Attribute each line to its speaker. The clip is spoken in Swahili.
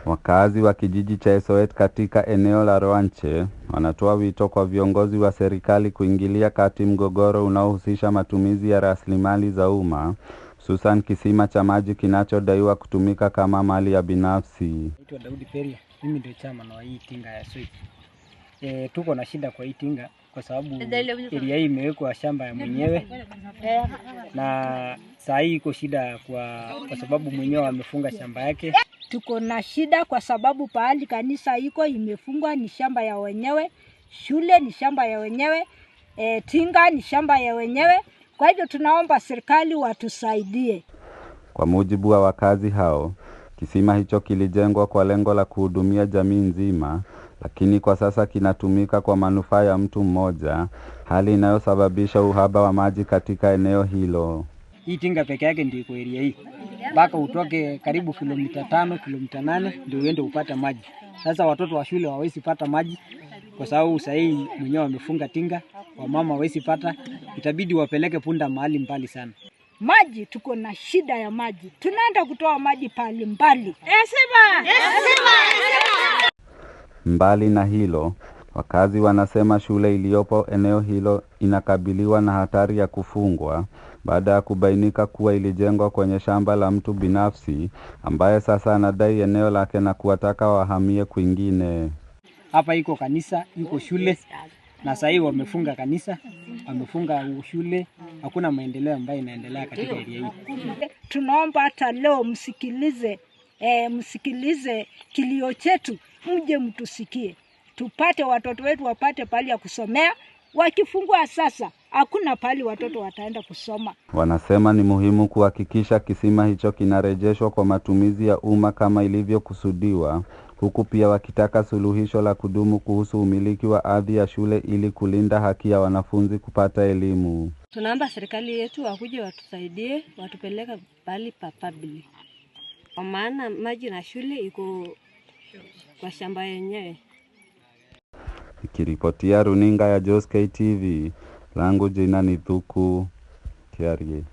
Speaker 1: Wakazi wa kijiji cha Esoet katika eneo la Roanche wanatoa wito kwa viongozi wa serikali kuingilia kati mgogoro unaohusisha matumizi ya rasilimali za umma, hususan kisima cha maji kinachodaiwa kutumika kama mali ya binafsi.
Speaker 2: Naitwa Daudi Peria, mimi ndio chairman wa hii tinga ya Soit. Tuko na shida kwa hii tinga kwa sababu area hii imewekwa shamba ya mwenyewe, na saa hii iko shida kwa sababu mwenyewe amefunga shamba yake.
Speaker 3: Tuko na shida kwa sababu pahali kanisa iko imefungwa ni shamba ya wenyewe, shule ni shamba ya wenyewe, tinga ni shamba ya wenyewe. Kwa hivyo tunaomba serikali watusaidie.
Speaker 1: Kwa mujibu wa wakazi hao, kisima hicho kilijengwa kwa lengo la kuhudumia jamii nzima, lakini kwa sasa kinatumika kwa manufaa ya mtu mmoja, hali inayosababisha uhaba wa maji katika eneo hilo.
Speaker 2: Hii tinga peke yake ndio iko area hii, mpaka utoke karibu kilomita 5, kilomita 8 ndio uende upate maji. Sasa watoto wa shule hawawezi pata maji kwa sababu sasa hii mwenyewe wamefunga tinga, wamama hawawezi pata, itabidi wapeleke punda mahali mbali sana.
Speaker 3: Maji, tuko na shida ya maji, tunaenda kutoa maji pahali mbali.
Speaker 1: Mbali na hilo, wakazi wanasema shule iliyopo eneo hilo inakabiliwa na hatari ya kufungwa baada ya kubainika kuwa ilijengwa kwenye shamba la mtu binafsi ambaye sasa anadai eneo lake na kuwataka wahamie kwingine.
Speaker 2: Hapa iko kanisa, iko shule, na sasa hivi wamefunga kanisa, wamefunga shule, hakuna maendeleo ambayo inaendelea katika area hii.
Speaker 3: Tunaomba hata leo msikilize, msikilize kilio chetu, mje mtusikie, tupate watoto wetu wapate pahali ya kusomea. Wakifungua sasa hakuna pahali watoto wataenda kusoma.
Speaker 1: Wanasema ni muhimu kuhakikisha kisima hicho kinarejeshwa kwa matumizi ya umma kama ilivyokusudiwa, huku pia wakitaka suluhisho la kudumu kuhusu umiliki wa ardhi ya shule ili kulinda haki ya wanafunzi kupata elimu.
Speaker 4: Tunaomba serikali yetu wakuje watusaidie, watupeleke pahali pa public, kwa maana maji na shule iko kwa shamba yenyewe.
Speaker 1: Nikiripotia runinga ya Joss KTV, langu jina ni Thuku Kiarie.